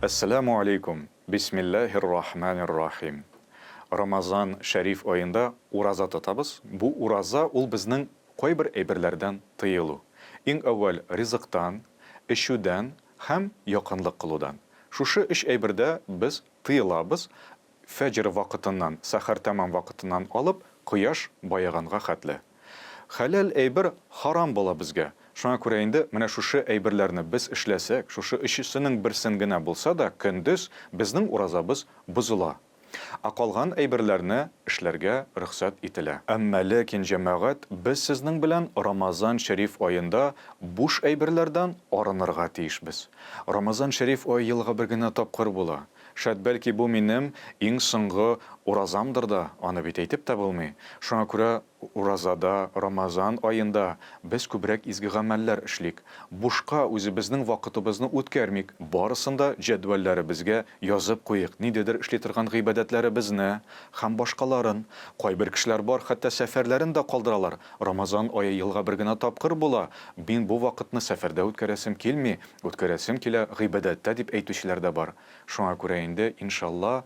Әссәләмү алейкум, бисмиллаһир рахманир рахим. Рамазан шәриф аенда ураза тотабыз. Бу ураза ул безнең кайбер әйберләрдән тыелу. Иң әүвәл ризыктан, эчүдән һәм якынлык кылудан. Шушы өч әйбердә без тыелабыз, фәҗр вакытыннан, сәхәр тәмам вакытыннан алып, кояш баеганга хәтле. Хәләл әйбер харам була безгә. Шуңа күрә инде менә шушы әйберләрне без эшләсәк, шушы өчесенең берсен генә булса да, көндез безнең уразабыз бозыла. Ә калган әйберләрне эшләргә рөхсәт ителә. Әмма ләкин, җәмәгать, без сезнең белән Рамазан шәриф аенда буш әйберләрдән арынырга тиешбез. Рамазан шәриф ае елга бер генә тапкыр була. Шәт бәлки бу минем иң соңгы уразамдыр да, аны бит әйтеп тә булмый. Шуңа күрә уразада, Рамазан аенда без күбрәк изге гамәлләр эшлик. Бушка үзебезнең вакытыбызны үткәрмик, барысын да җәдвәлләребезгә язып куйыйк, ниндидер эшли торган гыйбадәтләребезне һәм башкаларын. Кайбер кешеләр бар, хәтта сәфәрләрен дә калдыралар. Рамазан ае елга бер генә тапкыр була, мин бу вакытны сәфәрдә үткәрәсем килми, үткәрәсем килә гыйбадәттә дип әйтүчеләр дә бар. Шуңа күрә инде, иншалла,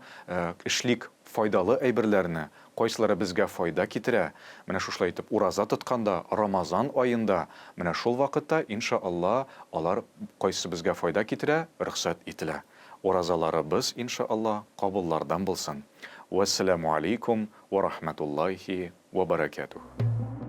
эшлик файдалы әйберләрне, кайсылары безгә файда китерә, менә шушылай итеп ураза тотканда, Рамазан аенда, менә шул вакытта, иншалла, алар кайсы безгә файда китерә, рөхсәт ителә. Уразаларыбыз, иншалла, кабуллардан булсын. Вәссәламү алейкум вә рахмәтуллаһи вә бәрәкәтүһ.